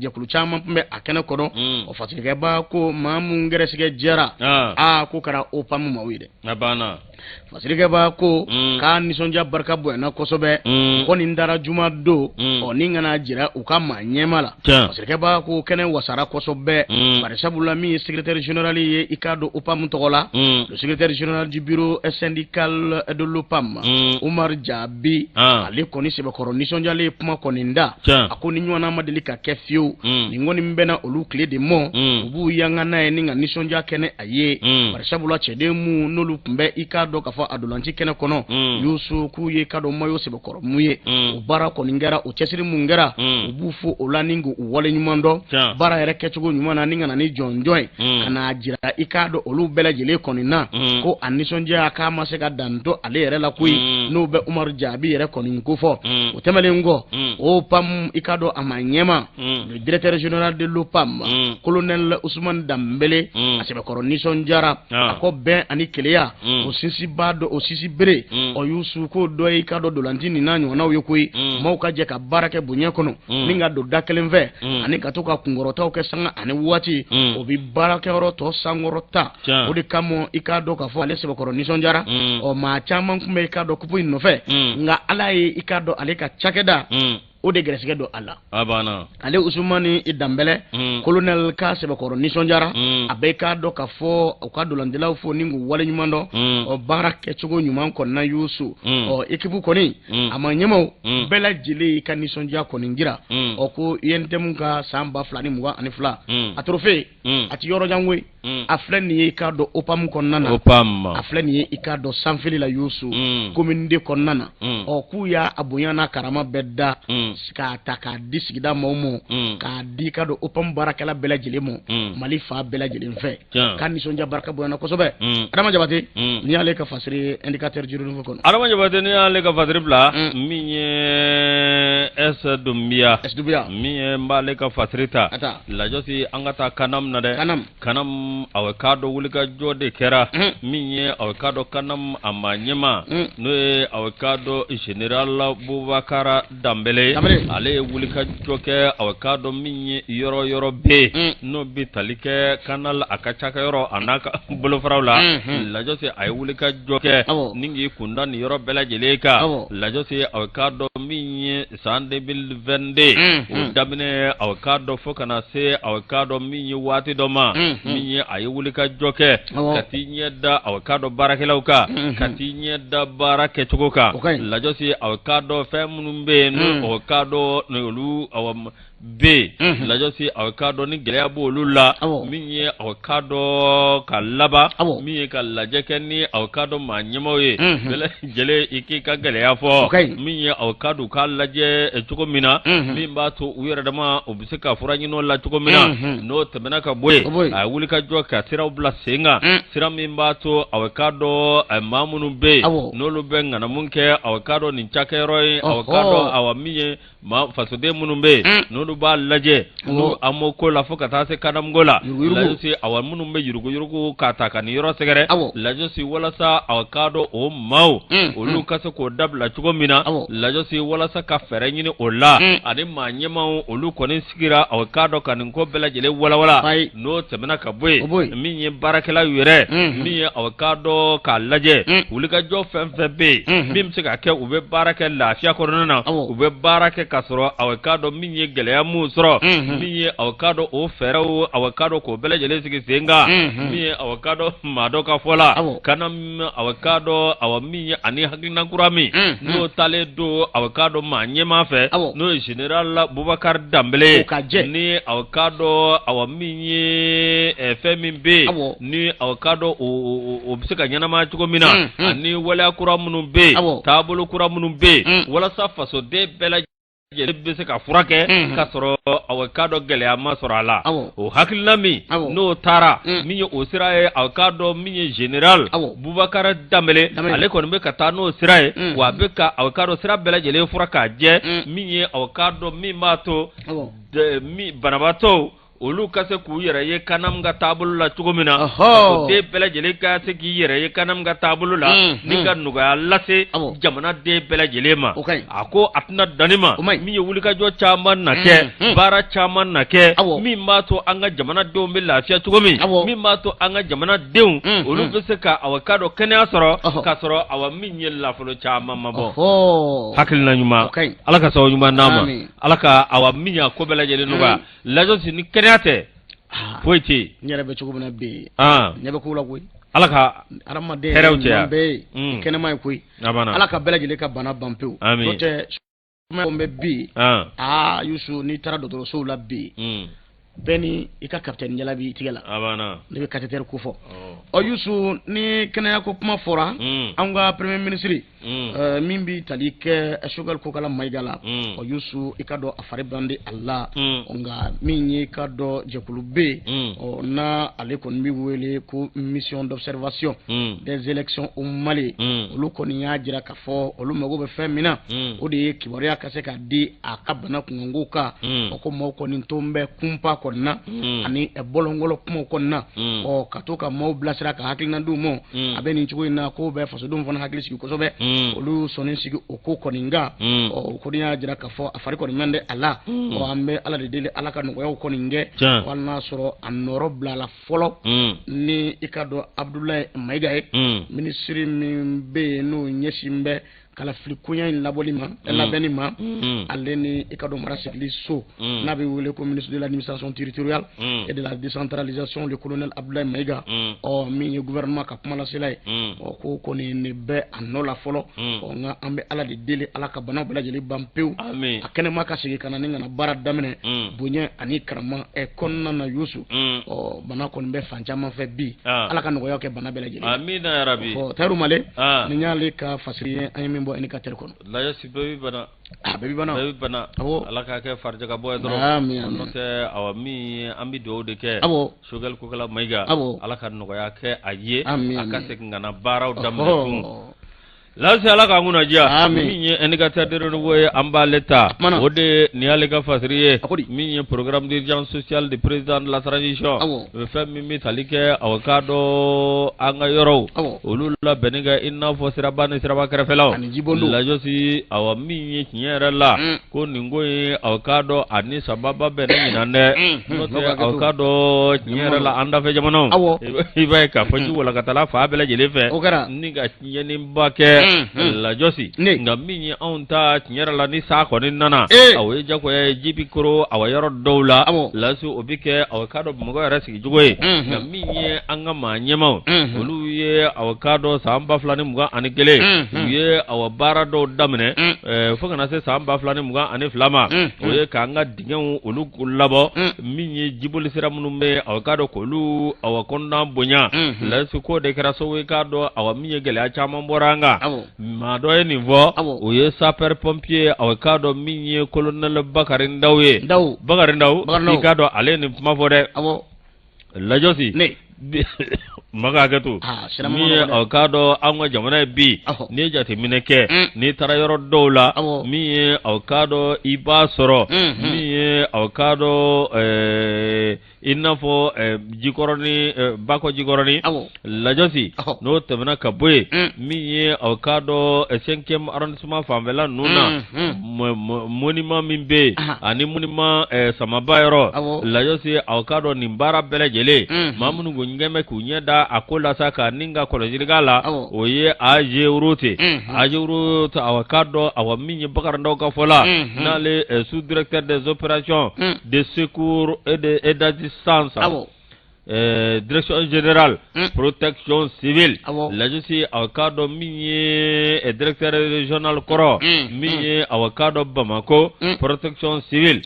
jɛkulu caman tun bɛ a kɛnɛ kɔnɔ. O fasirikɛba ko maa mun gɛrɛsɛgɛ jɛra, aa, ko kɛra OPAM maaw ye dɛ. A banna. Fasirikɛba ko k'a nisɔndiya barika bonyana kosɛbɛ. Ko nin dara juma don ɔ, ni kana jira u ka maa ɲɛma la. Fasirikɛba ko kɛnɛ wasara kosɛbɛ, bari sabula min ye secrétaire général ye i k'a dɔn OPAM tɔgɔ la, le secrétaire général du bureau syndical de l'OPAM, Umar Jaabi, ale kɔni sɛbɛkɔrɔ nisɔndiyalen ye kuma kɔni da. A ko ni ɲɔgɔnna ma deli ka kɛ fiyewu. Nin kɔni bɛnna olu tile de mɔ, u b'u yanga n'a ye ni ka nisɔndiya kɛ a ye, bari sabula cɛden mun n'olu tun bɛ i k'a dɔn k'a fɔ a dolanci kɛnɛ kɔnɔ, Yusu, k'u ye k'a dɔn mayo sɛbɛkɔrɔ mun ye. O baara kɔni kɛra, o cɛsiri mun kɛra, u b'u fo o la ni k'u wale ɲuman dɔn baara yɛrɛ kɛcogo ɲuman na, ni ka na ni jɔnjɔn ye ka n'a jira i k'a dɔn olu bɛɛ lajɛlen kɔni na ko a nisɔndiya k'a ma se ka dan to ale yɛrɛ la koyi, n'o bɛ Umaru Jaabi yɛrɛ kɔni kofɔ. O tɛmɛnen kɔ, OPAM i k'a dɔn a ma ɲɛma, le directeur général de l'OPAM, colonel Ousmane Dambele, a sɛbɛkɔrɔ nisɔndiyara. A ko bɛn ani keleya, o sinsinba dɔ, o sisi bere ɔ, Yusu, k'o dɔ ye i k'a dɔn dolanci nin n'a ɲɔgɔnnaw ye koyi. Maaw ka jɛ ka baara kɛ bonya kɔnɔ ni ka don da kelen fɛ ani ka to ka kunkɔrɔtaw kɛ sanga ani waati, o bɛ baarakɛyɔrɔ tɔ sankɔrɔta. O de kama i k'a dɔn k'a fɔ ale sɛbɛkɔrɔ nisɔndiyara. Ɔ, maa caman tun bɛ i k'a dɔn kupu in nɔfɛ, nka Ala ye i k'a dɔn ale ka cakɛda o de gɛrɛsɛgɛ don a la. A banna. Ale Usumani Danbɛlɛ, colonel, k'a sɛbɛkɔrɔ nisɔndiyara. A bɛ k'a dɔn k'a fɔ u ka dolancilaw fo ni k'u wale ɲuman dɔn ɔ, baara kɛcogo ɲuman kɔnɔna, Yusu. Ɔ, équipe kɔni a ma ɲɛmaw bɛɛ lajɛlen ka nisɔndiya kɔni jira. Ɔ, ko UNTM ka san 2022 a trophée a ti yɔrɔ jan koyi. A filɛ nin ye i k'a dɔn OPAM kɔnɔna na. OPAM. A filɛ nin ye i k'a dɔn sanfili la, Yusu, commune deux kɔnɔna na. Ɔ, k'u y'a a bonya n'a karama bɛɛ da k'a ta k'a di sigida maaw ma, k'a di i k'a dɔn OPAM baarakɛla bɛɛ lajɛlen ma Mali fan bɛɛ lajɛlen fɛ, k'a nisɔndiya barika bonyana kosɛbɛ. Adama Jabate, n'i y'ale ka fasiri Indicateur du Renouveau kɔnɔ. Adama Jabate, n'i y'ale ka fasiri bila, min ye S Dunbiya. S Dunbiya. Min ye n b'ale ka fasiri ta. Lajɔsi, an ka taa Kanam na dɛ. Kanam. Kanam, aw k'a dɔn wulikajɔ de kɛra min ye aw k'a dɔn Kanam a maa ɲɛmaa, n'o ye aw k'a dɔn général Bubakara Danbɛlɛ, ale ye wulikajɔ kɛ aw k'a dɔn min ye yɔrɔ yɔrɔ bɛ yen n'o bɛ tali kɛ Canal a ka cakɛyɔrɔ a n'a ka bolofaraw la. Lajɔsi, a ye wulikajɔ kɛ ni k'i kunda nin yɔrɔ bɛɛ lajɛlen kan. Lajɔsi, aw k'a dɔn min ye san 2022 o daminɛ, aw k'a dɔn fo ka na se aw k'a dɔn min ye waati dɔ ma, min ye a ye wulikajɔ kɛ ka t'i ɲɛ da aw k'a dɔn baarakɛlaw kan, ka t'i ɲɛ da baara kɛcogo kan. Lajɔsi, aw k'a dɔn fɛn minnu bɛ yen n'o aw k'a dɔn olu bɛ yen, lajɔsi, aw k'a dɔn ni gɛlɛya b'olu la, min ye aw k'a dɔn ka laban min ye ka lajɛ kɛ ni aw k'a dɔn maa ɲɛmaaw ye bɛɛ lajɛlen i k'i ka gɛlɛya fɔ, min ye aw k'a dɔn u k'a lajɛ cogo min na min b'a to u yɛrɛ dama u bɛ se ka fura ɲini o la cogo min na. N'o tɛmɛna ka bɔ yen, a ye wulikajɔ ka siraw bila sen kan, sira min b'a to aw k'a dɔn maa minnu bɛ yen n'olu bɛ ŋanamu kɛ aw k'a dɔn nin cakɛyɔrɔ ye, aw k'a dɔn awa min ye maa fasoden minnu bɛ yen n'olu b'a lajɛ n'u AMO ko la fo ka taa se CANAM ko la, lajɔsi, awa minnu bɛ yuruguyurugu k'a ta ka nin yɔrɔ sɛgɛrɛ, lajɔsi, walasa aw k'a dɔn o maaw olu ka se k'o dabila cogo min na, lajɔsi, walasa ka fɛɛrɛ ɲini o la, ani maa ɲɛmaaw olu kɔni sigira aw k'a dɔn ka nin ko bɛɛ lajɛlen walawala. N'o tɛmɛna ka bɔ yen, min ye baarakɛla yɛrɛ min ye aw k'a dɔn k'a lajɛ wulikajɔ fɛn fɛn bɛ yen min bɛ se ka kɛ u bɛ baara kɛ lafiya kɔnɔna na, u bɛ baara kɛ ka sɔrɔ aw k'a dɔn min ye gɛlɛya mun sɔrɔ, min ye aw k'a dɔn o fɛɛrɛw aw k'a dɔn k'o bɛɛ lajɛlen sigi sen kan, min ye aw k'a dɔn maa dɔ ka fɔ la CANAM aw k'a dɔn awa min ye ani hakilina kura min n'o talen don aw k'a dɔn maa ɲɛmaa fɛ, n'o ye général Bubakari Danbɛlɛ ye, ni aw k'a dɔn awa min ye fɛn min bɛ yen ni aw k'a dɔn o bɛ se ka ɲɛnamaya cogo min na, ani waleya kura minnu bɛ yen, taabolo kura minnu bɛ yen walasa fasoden bɛɛ lajɛlen bɛ se ka furakɛ ka sɔrɔ aw k'a dɔn gɛlɛya ma sɔrɔ a la. O hakilina min n'o taara min ye o sira ye, aw k'a dɔn min ye général Bubakari Danbɛlɛ, ale kɔni bɛ ka taa n'o sira ye, wa a bɛ ka aw k'a dɔn sira bɛɛ lajɛlen furan k'a jɛ, min ye aw k'a dɔn min b'a to banabaatɔw Olu ka se k'u yɛrɛ ye CANAM ka taabolo la cogo min na, fasoden bɛɛ lajɛlen ka se k'i yɛrɛ ye CANAM ka taabolo la ni ka nɔgɔya lase jamanaden bɛɛ lajɛlen ma. A ko a tɛna dan nin ma, min ye wulikajɔ caman na kɛ, baara caman na kɛ min b'a to an ka jamanadenw bɛ lafiya cogo min, min b'a to an ka jamanadenw olu bɛ se ka awa k'a dɔn kɛnɛya sɔrɔ k'a sɔrɔ awa min ye nafolo caman ma bɔ. Hakilina ɲuman, Ala ka sababu ɲuman d'an ma, Ala ka awa min y'a ko bɛɛ lajɛlen nɔgɔya. Lajɔsi ni kɛnɛya tɛ foyi tɛ yen. N yɛrɛ bɛ cogo min na bi, ɲɛ bɛ ko la koyi. Ala ka hadamaden hɛrɛw caya. Bɛɛ ye kɛnɛma ye koyi. Ala ka bɛɛ lajɛlen ka bana ban pewu. N'o tɛ bɛ bi, aa Yusu, n'i taara dɔgɔtɔrɔsow la bi, bɛɛ ni i ka kapitɛni jala b'i tigɛ la. Ne bɛ cathéter ko fɔ. Ɔ Yusu, ni kɛnɛya ko kuma fɔra, an ka premier ministre min bɛ tali kɛ Choguel Kokala Mayiga la, ɔ Yusu, i ka dɔn a fari bandi a la. Nka min ye i ka dɔn jɛkulu bɛ yen, ɔ n'a ale kɔni bɛ wele ko mission d'observation des élections au Mali, olu kɔni y'a jira k'a fɔ olu mago bɛ fɛn min na, o de ye kibaruya ka se ka di a ka bana kunkanko kan. O ko maaw kɔni to bɛ kunpa kɔni na ani bɔlɔnkɔlɔ kumaw kɔni na, ɔ ka to ka maaw bilasira ka hakilina d'u ma. A bɛ nin cogo in na, ko bɛ fasodenw fana hakili sigi kosɛbɛ. Olu sɔnni sigi o ko kɔni kan. Ɔ o kɔni y'a jira k'a fɔ a fari kɔni man di a la. Ɔ an bɛ Ala de deli, Ala ka nɔgɔyaw kɔni kɛ, hali n'a sɔrɔ a nɔrɔ bilala fɔlɔ ni i ka dɔn Abudulayi Mayiga ye, minisiri min bɛ yen n'o ɲɛsin bɛ kalafili koɲɛ in labɔli ma, labɛnni ma, ale ni i ka dɔn mara sigili so, n'a bɛ wele ko ministre de l'administration territoriale et de la décentralisation, le colonel Abdoulaye Mayiga, ɔ min ye gouvernement ka kumalasela ye. Ɔ ko kɔni nin bɛ a nɔ la fɔlɔ. Ɔ nka an bɛ Ala de deli, Ala ka banaw bɛɛ lajɛlen ban pewu, a kɛnɛma ka segin ka na ni ka na baara daminɛ bonya ani karama kɔnɔna na. Yusu, ɔ bana kɔni bɛ fan caman fɛ bi, Ala ka nɔgɔya kɛ bana bɛɛ lajɛlen. Amina yarabi. Ɔ Tayiru Male, nin y'ale ka fasiri ye an ye min bɔ indicateur kɔnɔ. Lajɔsi, bɛɛ bi bana. A bɛɛ bi bana. Bɛɛ bi bana. Awɔ. Ala k'a kɛ farijagabɔ ye dɔrɔn. Ami ami. N'o tɛ awa min ye an bɛ dugawu de kɛ. Awɔ. Choguel Kokala Mayiga. Awɔ. Ala ka nɔgɔya kɛ a ye. Ami A ami. ka segin ka na baaraw daminɛ tun. Lasi, Ala k'an kunna diya. Amin. Min ye indicateur de renouveau ye, an b'ale ta. Kumana. O de nin y'ale ka fasiri ye. A ko di? Min ye programme d'urgence sociale du président de la transition. Awɔ. O bɛ fɛn min bɛ tali kɛ aw k'a dɔn an ka yɔrɔw. Awɔ. Olu labɛnni kɛ i n'a fɔ siraba ni siraba kɛrɛfɛlaw. Ani jibondon. Lajɔsi, awa min ye tiɲɛ yɛrɛ la. Ko nin ko in, aw k'a dɔn a ni sababa bɛnna ɲinan dɛ. N'o tɛ aw k'a dɔn tiɲɛ yɛrɛ la an dafɛ jamanaw. Awɔ. I b'a ye k'a fɔ ji walakatala fan bɛɛ lajɛlen fɛ. O kɛra. Ni ka tiɲɛniba kɛ lajɔsi. Nka min ye anw ta tiɲɛ yɛrɛ la, ni san kɔni nana, o ye jagoya ye, ji bɛ koro awa yɔrɔ dɔw la. Lasi, o bɛ kɛ aw k'a dɔn Bamakɔ yɛrɛ sigicogo ye. Nka min ye an ka maa ɲɛmaw, olu ye aw k'a dɔn san 2021, u ye awa baara dɔw daminɛ fo ka na se san 2022 ma. O ye k'an ka dingɛw olu labɔ, min ye jiboli sira minnu bɛ aw k'a dɔn k'olu awa kɔnɔna bonya. Lasi, k'o de kɛra sababu ye k'a dɔn awa min ye gɛlɛya caman bɔra an kan. Maa dɔ ye nin fɔ, o ye sapeur pompier, aw k'a dɔn min ye colonel Bakari Ndaw ye. Bakari Ndaw, i k'a dɔn ale ye nin kuma fɔ dɛ. Lajɔsi, ma ka hakɛ to, min ye aw k'a dɔn an ka jamana ye bi, n'i ye jateminɛ kɛ, n'i taara yɔrɔ dɔw la, min ye aw k'a dɔn i b'a sɔrɔ min ye aw k'a dɔn i n'a fɔ jikɔrɔni, bakɔ jikɔrɔni. Lajɔsi, n'o tɛmɛna ka bɔ yen, min ye aw k'a dɔn cinquième arrondissement fanfɛla ninnu na, monument min bɛ yen ani monument samaba yɔrɔ. Lajɔsi, aw k'a dɔn nin baara bɛɛ lajɛlen, maa minnu kun ɲɛ bɛ k'u ɲɛ da a ko la sa ka ni ka kɔlɔsili k'a la, o ye AGEROUTE. AGEROUTE, aw k'a dɔn awa min ye Bakari Ndaw ka fɔ la, n'ale sous directeur des opérations de secours et d'assistance, direction générale protection civile. Lajɔsi, aw k'a dɔn min ye directeur régional kɔrɔ, min ye aw k'a dɔn Bamakɔ protection civile,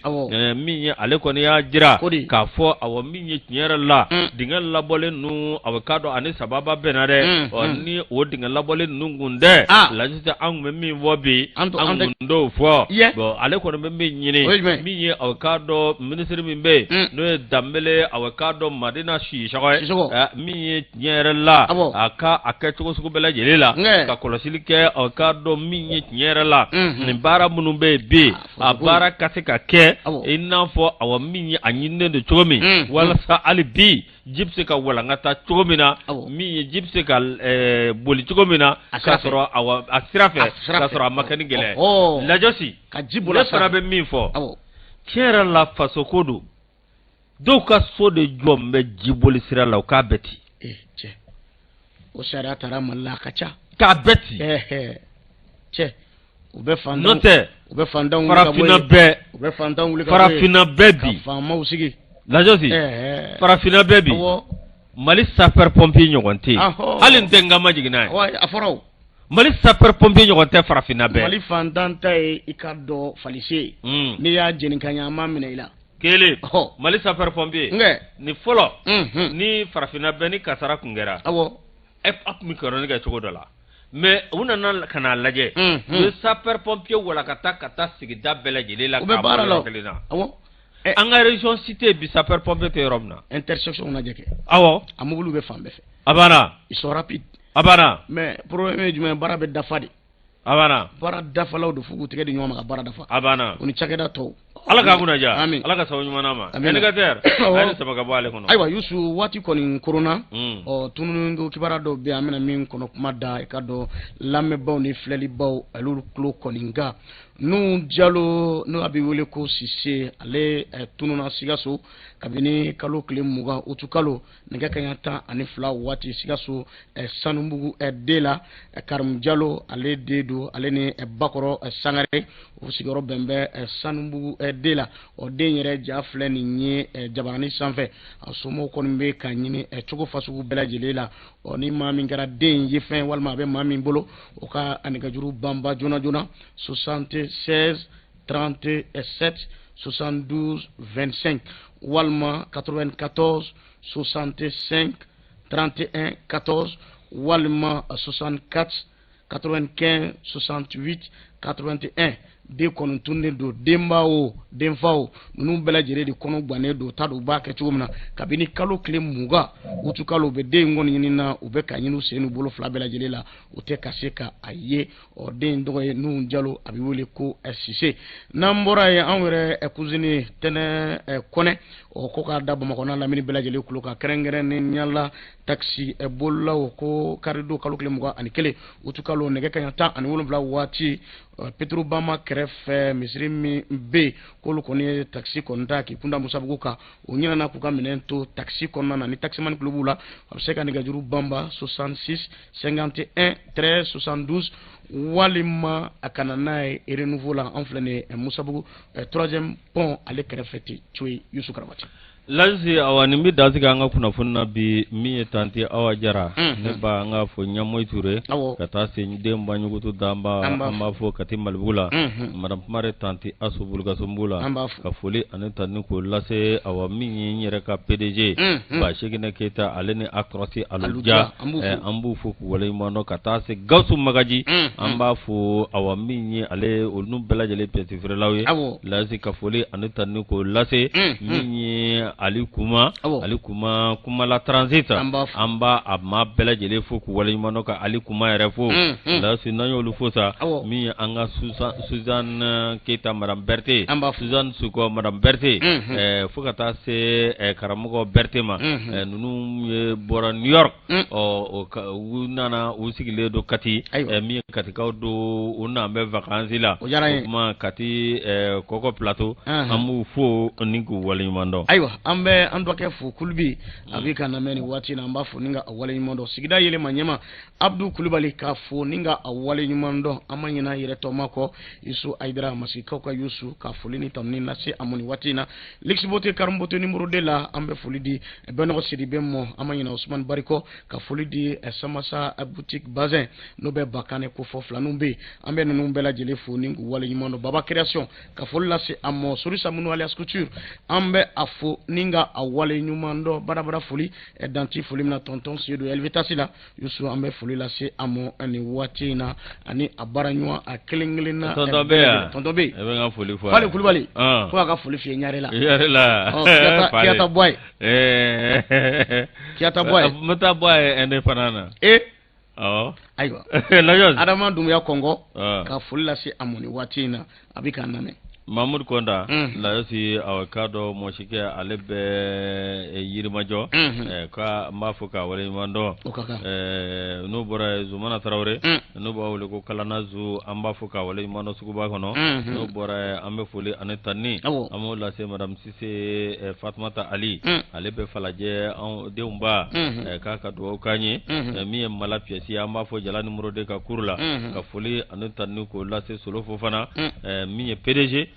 min ye ale kɔni y'a jira k'a fɔ awa min ye tiɲɛ yɛrɛ la, dingɛ labɔlen ninnu, aw k'a dɔn ani sababa bɛnna dɛ. Ɔ ni o dingɛ labɔlen ninnu kun tɛ, Lajɔsi, an tun bɛ min fɔ bi, an tun t'o fɔ. Bon, ale kɔni bɛ min ɲini, min ye aw k'a dɔn minisiri min bɛ yen, n'o ye Danbele, aw k'a dɔn Madi Haruna Sisɔkɔ ye min ye tiɲɛ yɛrɛ la a ka a kɛ cogo sugu bɛɛ lajɛlen la ka kɔlɔsili kɛ a k'a dɔn min ye tiɲɛ yɛrɛ la nin baara minnu bɛ yen bi a baara ka se ka kɛ i n'a fɔ awa min ye a ɲininen don cogo min walasa hali bi ji bɛ se ka walankata cogo min na min ye ji bɛ se ka boli cogo min na k'a sɔrɔ awa a sira fɛ k'a sɔrɔ a ma kɛ ni gɛlɛya ye Lajɔsi ka ji boli ne fana bɛ min fɔ tiɲɛ yɛrɛ la fasoko don dɔw ka so de jɔ bɛ jiboli sira la u k'a bɛɛ ci cɛ o sariya taara Mali la a ka ca k'a bɛɛ ci cɛ u bɛ fan n'o tɛ u bɛ fantanw farafinna bɛɛ u bɛ fantanw wuli ka farafinna bɛɛ bi ka faamaw sigi Lajɔsi farafinna bɛɛ bi Mali sapeur pompier ɲɔgɔn tɛ yen hali n tɛ n ka majigin n'a ye a fɔra o Mali sapeur pompier ɲɔgɔn tɛ farafinna bɛɛ Mali fantan ta ye i ka dɔn falise ye n'i y'a jeni ka ɲɛ an b'a minɛ i la kelen Mali sapeur pompier ni fɔlɔ ni farafinna bɛɛ ni kasara kun kɛra awɔ a tun bɛ kɔrɔni kɛ cogo dɔ la mais u nana ka n'a lajɛ u ye sapeur pompier walakata ka taa sigida bɛɛ lajɛlen la u bɛ baara la kelen na awɔ an ka région si tɛ yen bi sapeur pompier tɛ yɔrɔ min na intersection lajɛ kɛ awɔ a mobiliw bɛ fan bɛɛ fɛ a banna ils sont rapides a banna mais problème ye jumɛn ye baara bɛ dafa de a banna baara dafalaw de f'u k'u tɛgɛ di ɲɔgɔn ma ka baara dafa a banna u ni cakɛda tɔw ala k'a kunna diya Amin. ala ka sababu ɲuman d'an ma Amina. indicateur Awɔ. a ye nin sama ka bɔ ale kɔnɔ ayiwa Yusu waati kɔni koronna Mm. ɔ tununiko kibaruya dɔw bɛ yen an bɛna min kɔnɔ kuma da i ka dɔn lamɛnbaaw ni filɛlibaw olu tulo kɔni kan Nuhu Jalo n'o a bɛ wele ko Sise ale tununna Sikaso kabini kalo tile 20 utu kalo nɛgɛ kaɲa 12 waati Sikaso Sanubugu D la Karimu Jalo ale den don ale ni Bakɔrɔ Sangare u sigiyɔrɔ bɛn bɛ Sanubugu D la ɔ den yɛrɛ ja filɛ nin ye jabarani sanfɛ a somɔgɔw kɔni bɛ k'a ɲini cogo fasugu bɛɛ lajɛlen la ɔ ni maa min kɛra den ye fɛn walima a bɛ maa min bolo o ka nɛgɛjuru banba joona joona 76 37 72 25 walima 94 65 31 14 walima 64 95 68 81 den kɔni tununnen don denba o denfa o ninnu bɛɛ lajɛlen de kɔnɔ gannen don t'a dɔn u b'a kɛ cogo min na kabini kalo tile 20 utu kalo u bɛ den in kɔni ɲini na u bɛ k'a ɲini u sen n'u bolo fila bɛɛ lajɛlen la u tɛ ka se ka a ye ɔ den in tɔgɔ ye Nuhu Jalo a bɛ wele ko Sise n'an bɔra yen anw yɛrɛ cousine Tɛnɛ Kɔnɛ ɔ ko k'a da Bamakɔ n'a lamini bɛɛ lajɛlen tulo kan kɛrɛnkɛrɛnnenya la takisi bolilaw ko karidon kalo tile 21 utu kalo nɛgɛ kaɲa 17 waati Petrobama kɛrɛfɛ misiri min bɛ yen k'olu kɔni ye takisi kɔni ta k'i kunda Musabugu kan u ɲinɛna k'u ka minɛn to takisi kɔnɔna na ni takisimani tulo b'u la a bɛ se ka nɛgɛjuru banba 66 51 13 72 walima a ka na n'a ye renouveau la an filɛ nin ye Musabugu troisième pont ale kɛrɛfɛ ten coyi Yusu Karabati Lasi awa nin bɛ dan sigi an ka kunnafoni na bi min ye tanti Awa Jara ne ba an k'a fɔ Ɲamoyi Ture ka taa se den Baɲugutu Danba an b'a fo Kati Malibugu la madame Kumare tanti Asu Bulukasunbugu la ka foli ani tanuni k'o lase awa min ye n yɛrɛ ka PDG Baseginɛ Keyita ale ni Akɔrɔsi Aluja an b'u fo k'u waleɲuman dɔn ka taa se Gawusu Magaji an b'a fo awa min ye ale olu bɛɛ lajɛlen pièce feerelaw ye lasi ka foli ani tanuni k'o lase min ye Ali Kuma Ali Kuma Kumala Transit an b'a a maa bɛɛ lajɛlen fo k'u waleɲuman dɔn ka Ali Kuma yɛrɛ fo lasi n'an y'olu fo sa min ye an ka Suzanne Keyita madame Berthe Suzanne Sukɔ madame Berthe fo ka taa se karamɔgɔ Berthe ma ninnu ye bɔra New York ɔ u nana u sigilen don Kati min ye Katikaw don u n'an bɛ vacances la o kuma Kati Kɔkɔ Plateau an b'u fo ni k'u waleɲuman dɔn ayiwa an bɛ an dɔgɔkɛ fo Kulubi a bɛ k'an lamɛn nin waati na an b'a fo ni ka a waleɲuman dɔn sigida yɛlɛma ɲɛmaa Abdu Kulubali k'a fo ni ka a waleɲuman dɔn an ma ɲinɛ yɛrɛ tɔma kɔ Yusu Ayidara Masikaw ka Yusu ka foli ni tanuni lase a ma nin waati in na Lexbote Karambote numéro 2 la an bɛ foli di Bɛnɔgɔ Sidibe mɔ an ma ɲinɛ Usumani Barikɔ ka foli di Samasa boutique Bazin n'o bɛ Bakanɛ kofɔ fɔ filaninw bɛ yen, an bɛ ninnu bɛɛ lajɛlen fo ni k'u waleɲuman dɔn. Baba Création, ka foli lase a ma. Sori Samunu alias Couture, an bɛ a fo ni ka a waleɲuman dɔn. Badabada foli danti foli min na, tonton Seydou Elvitasi la, Yusu, an bɛ foli lase a ma nin waati in na ani a baara ɲɔgɔn a kelen kelen na. Tonton bɛ yan. Tonton bɛ yen. E bɛ n ka foli fɔ. Fale Kulubali. Ko a ka foli f'i ye Ɲare la. Ɲare la. Kiyata bɔ ye. Kiyata bɔ ye. N bɛ taa bɔ a ye indépendant na. E. Awɔ. Ayiwa. Lajɔsi. Adama Dunbuya Kɔngɔ. Ka foli lase a ma nin waati in na, a bɛ k'an lamɛn. Mamudu Kɔnta, Layɔsi, a k'a dɔn mɔsikɛ, ale bɛ Yirimajɔ, ka n b'a fɔ k'a waleɲuman dɔn. O ka kan. N'o bɔra yen, Zumana Tarawele, n'o b'a wele ko Kalana Zu, an b'a fɔ k'a waleɲuman dɔn suguba kɔnɔ. N'o bɔra yen, an bɛ foli ani tanuni, an b'o lase Madame Sise Fatumata Ali, ale bɛ Falajɛ, anw denw ba, k'a ka dugawu k'an ye. Min ye Mala Piyɛsi ye, an b'a fɔ Jala numéro 2 ka cour la, ka foli ani tanuni k'o lase Solo Fofana, min ye PDG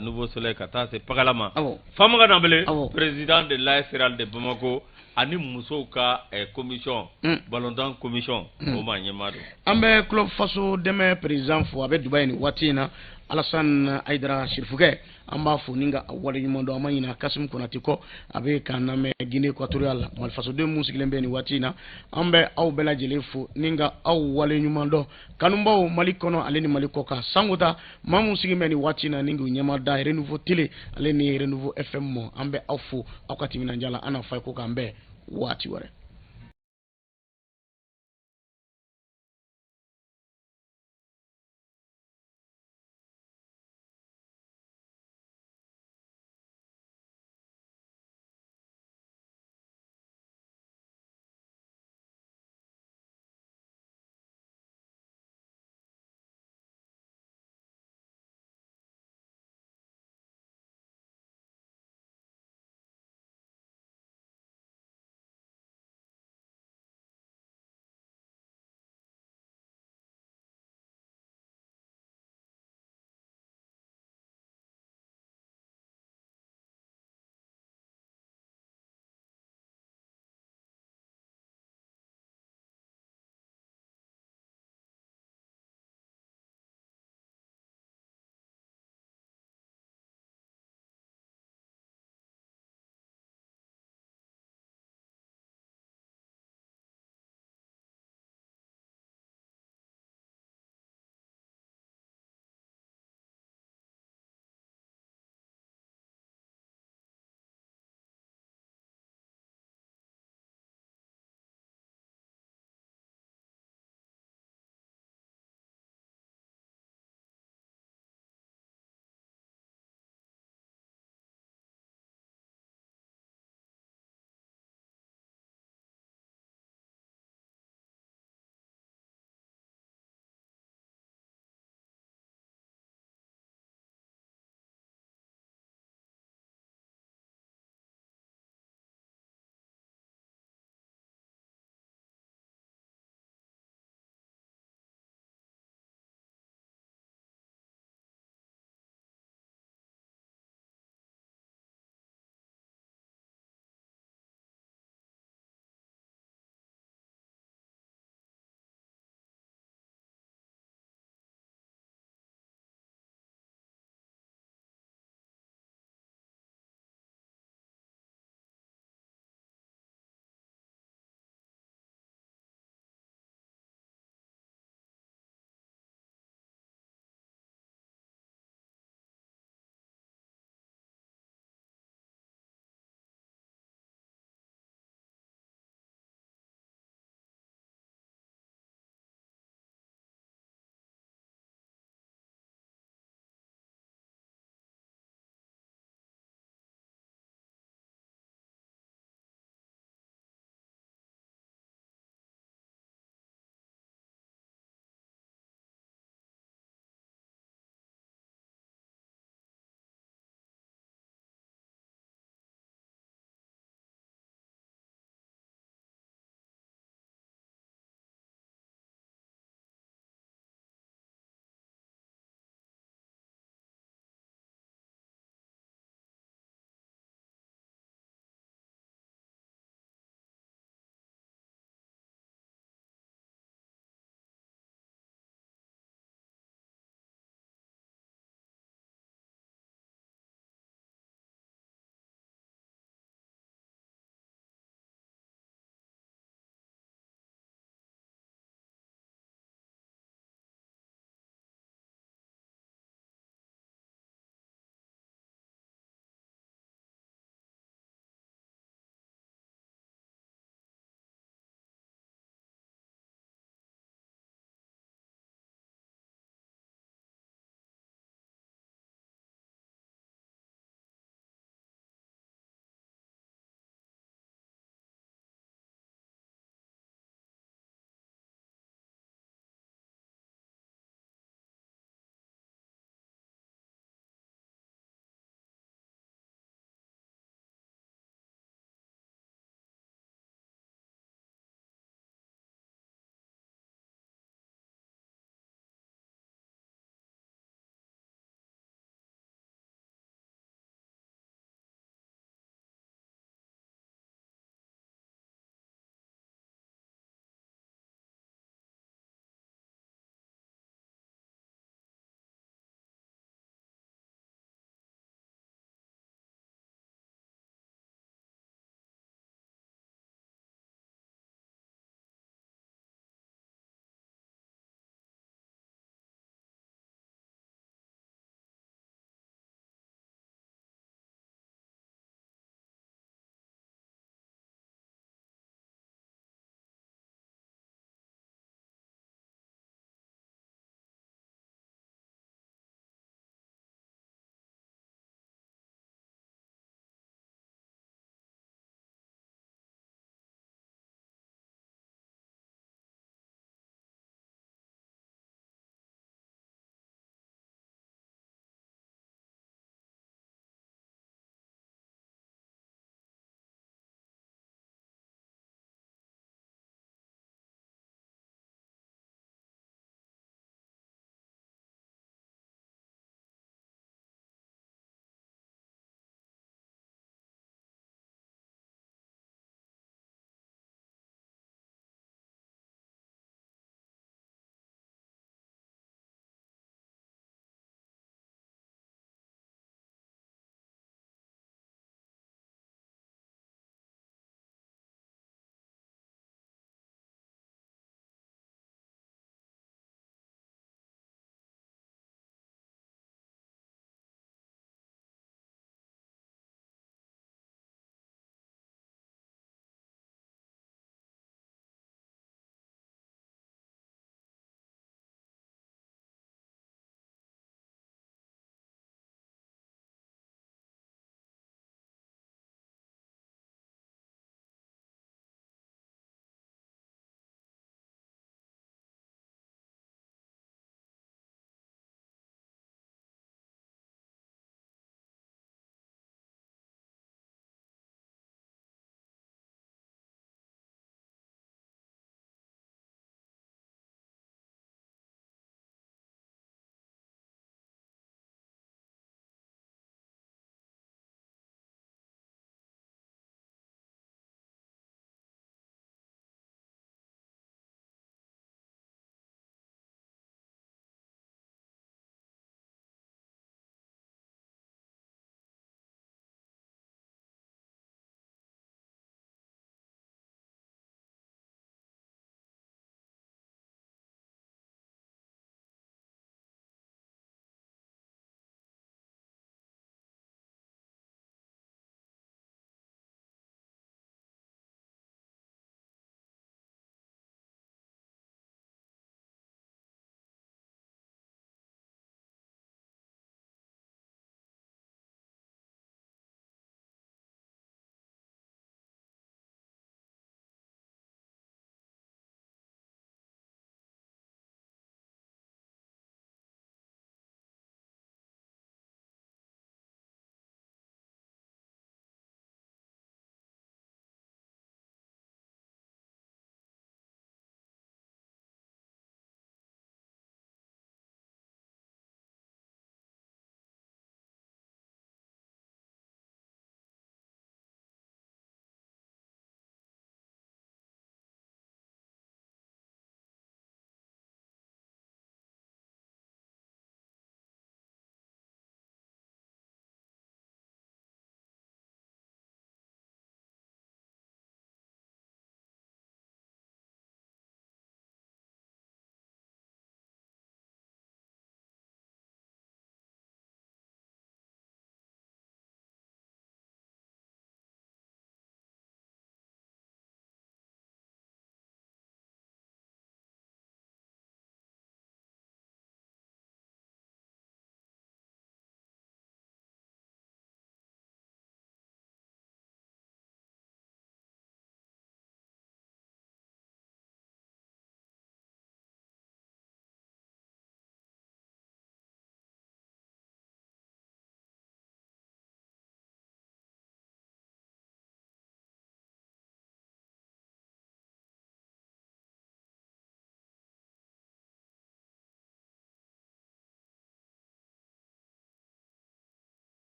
Nouveau Soleil, ka taa se Pakala ma, Famaga Danbele, président de l'AS Real de Bamako, ani musow ka commission ballontan commission, o maa ɲɛmaa don. An bɛ club Faso dɛmɛ président fo, a bɛ Dubaï nin waati in na, Alassane Hayidara Sirifukɛ, an b'a fo ni ka a waleɲuman dɔn. An ma ɲinɛ Kasimu Konate kɔ, a bɛ k'an lamɛn Guinée équatoriale la. Mali fasoden mun sigilen bɛ nin waati in na, an bɛ aw bɛɛ lajɛlen fo ni ka aw waleɲuman dɔn. Kanubaw Mali kɔnɔ ale ni Mali kɔ kan, sankota maa mun sigilen bɛ nin waati in na ni k'u ɲɛma da Renouveau Télé ale ni Renouveau FM mɔ, an bɛ aw fo aw ka timinandiya la. An n'a fa ye ko k'an bɛn waati wɛrɛ.